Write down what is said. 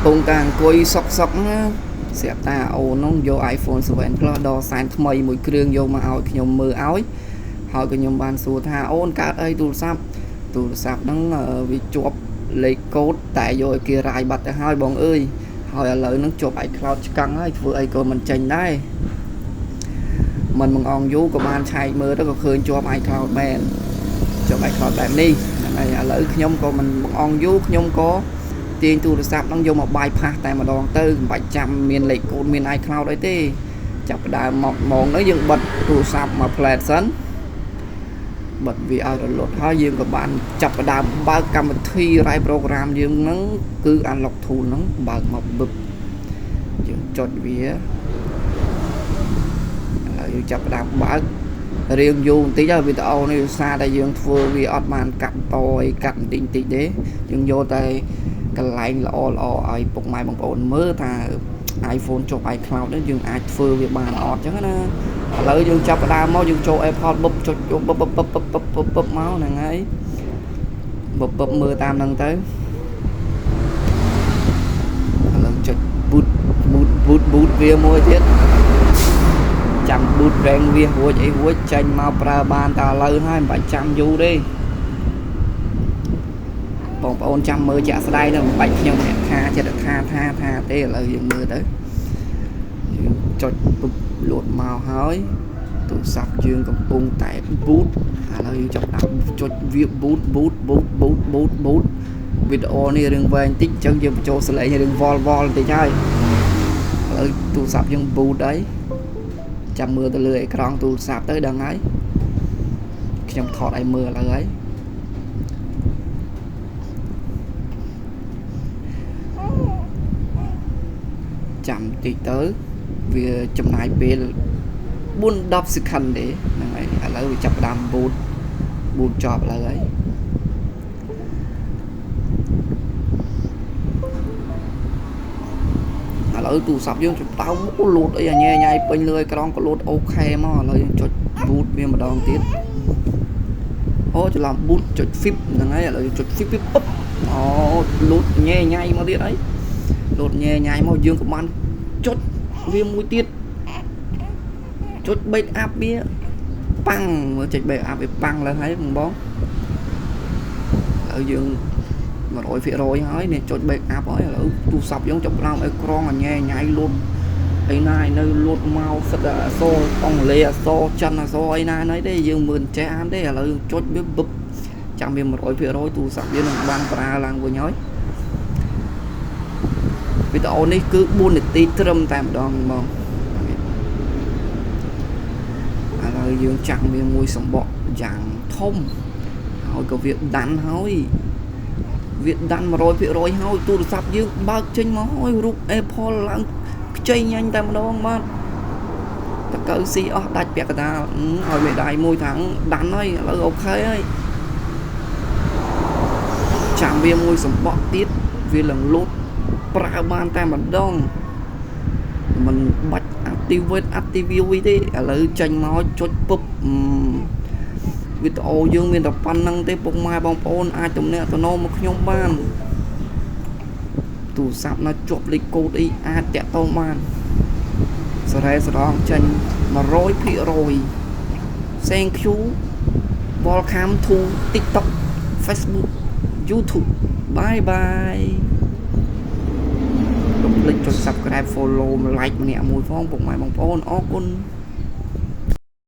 ពងតែអង្គុយសុកសុកណាស្រាប់តាអូននោះយក iPhone 7 Plus ដល់សែនថ្មីមួយគ្រឿងយកមកឲ្យខ្ញុំមើលឲ្យហើយក៏ខ្ញុំបានសួរថាអូនកើតអីទូរស័ព្ទទូរស័ព្ទហ្នឹងវាជាប់លេខកូដតែយកឲ្យគេរាយបាត់ទៅហើយបងអើយហើយឥឡូវហ្នឹងជាប់ iCloud ឆ្កឹងហើយធ្វើអីក៏មិនចេញដែរមិនមួយអង្គយូរក៏បានឆែកមើលទៅក៏ឃើញជាប់ iCloud មែនជាប់ iCloud បែបនេះហ្នឹងហើយឥឡូវខ្ញុំក៏មិនមួយអង្គយូរខ្ញុំក៏ទាញទូរស័ព្ទហ្នឹងយកមក bypass តែម្ដងទៅមិនបាច់ចាំមានលេខកូដមាន iCloud អីទេចាប់ផ្ដើមមកម៉ោងហ្នឹងយើងបិទទូរស័ព្ទមកផ្លែតសិនបិទវាឲ្យរលត់ហើយយើងក៏បានចាប់ផ្ដើមបើកកម្មវិធី Write Program យើងហ្នឹងគឺ Unlock Tool ហ្នឹងបើកមកបឹបយើងចុចវាឥឡូវយើងចាប់ផ្ដើមបើករៀងយូរបន្តិចហើយវីដេអូនេះឧស្សាហ៍តែយើងធ្វើវាអត់បានកាត់តអីកាត់បន្តិចបន្តិចទេយើងយកតែកន្លែងល្អល្អឲ្យពុកម៉ែបងប្អូនមើលថា iPhone ចុះ iCloud នេះយើងអាចធ្វើវាបានអត់ចឹងណាឥឡូវយើងចាប់ផ្ដើមមកយើងចូល Apple បឹបចុចយកបឹបបឹបបឹបបឹបបឹបបឹបមកហ្នឹងហើយបឹបបឹបមើលតាមហ្នឹងទៅឥឡូវចុច boot boot boot boot វាមួយទៀតចាំ boot rank វារួចអីរួចចេញមកប្រើបានតែឥឡូវហើយមិនបាច់ចាំយូរទេបងប្អូនចាំមើលជាក់ស្ដែងទៅមិនបាច់ខ្ញុំអ្នកថាចិត្តថាថាថាទេឥឡូវយើងមើលទៅយើងចុចពុបលួតមកហើយទូរស័ព្ទយើងកំពុងតែ boot ឥឡូវយើងចាប់ដាក់ចុចវា boot boot boot boot boot boot វីដេអូនេះរឿងវែងតិចអញ្ចឹងយើងបញ្ចូលសលេងរឿងវល់វល់បន្តិចហើយឥឡូវទូរស័ព្ទយើង boot ហើយចាំមើលទៅលើអេក្រង់ទូរស័ព្ទទៅដឹងហើយខ្ញុំថតឲ្យមើលឥឡូវហើយចាំតិចទៅវាចំណាយពេល4 10 second ទេហ្នឹងហើយឥឡូវវាចាប់ផ្ដើម boot boot ចប់ឥឡូវហើយឥឡូវទូរស័ព្ទយើងចាប់ដើមលោតអីញ៉ែញ៉ៃពេញលើអេក្រង់ក៏លោត OK មកឥឡូវយើងចុច boot វាម្ដងទៀតអូច្រឡំ boot ចុច flip ហ្នឹងហើយឥឡូវយើងចុច flip វាពុបអូលោតញ៉ែញ៉ៃមកទៀតអីលោតញ៉ែញ៉ៃមកយើងក៏បានចុចវាមួយទៀតចុច back up វាប៉ាំងមើលចុច back up វាប៉ាំងឡើងហើយបងបងឥឡូវយើង100%ហើយនេះចុច back up ហើយឥឡូវទូរស័ព្ទយើងចាប់ផ្ដើមអេក្រង់ញ៉ែញ៉ៃលុតអីណានៅលុតមកសិតតែអក្សរអង់គ្លេសអក្សរចិនអក្សរអីណាណីទេយើងមើលចេះអានទេឥឡូវចុចវាបឹបចាំវា100%ទូរស័ព្ទយើងនឹងបានប្រើឡើងវិញហើយវីដេអូនេះគឺ4នាទីត្រឹមតែម្ដងបងឥឡូវយើងចាំវាមួយសម្បកយ៉ាងធំហើយក៏វាដាន់ហើយវាដាន់100%ហើយទូរស័ព្ទយើងបើកចេញមកហើយរូប Apple ឡើងខ្ចីញ៉ាញ់តែម្ដងបាទតកៅស៊ីអស់ដាច់ពាក់កណ្ដាលឲ្យមេដៃមួយថាងដាន់ហើយឥឡូវ OK ហើយចាំវាមួយសម្បកទៀតវាឡើងលូតប្រើបានតែម្ដងមិនបាច់ activate activate ទេឥឡូវចេញមកចុចពុបវីដេអូយើងមានតែប៉ុណ្្នឹងទេពុកម៉ែបងប្អូនអាចទំនាក់ទំនងមកខ្ញុំបានទូរស័ព្ទនៅជាប់លេខកូដអីអាចតាក់ទងបានសរ៉េសរងចេញ100% Thank you Welcome to TikTok, Facebook, YouTube. Bye bye កុំភ្លេចចុច Subscribe, Follow, Like ម្នាក់មួយផងពុកម៉ែបងប្អូនអរគុណ។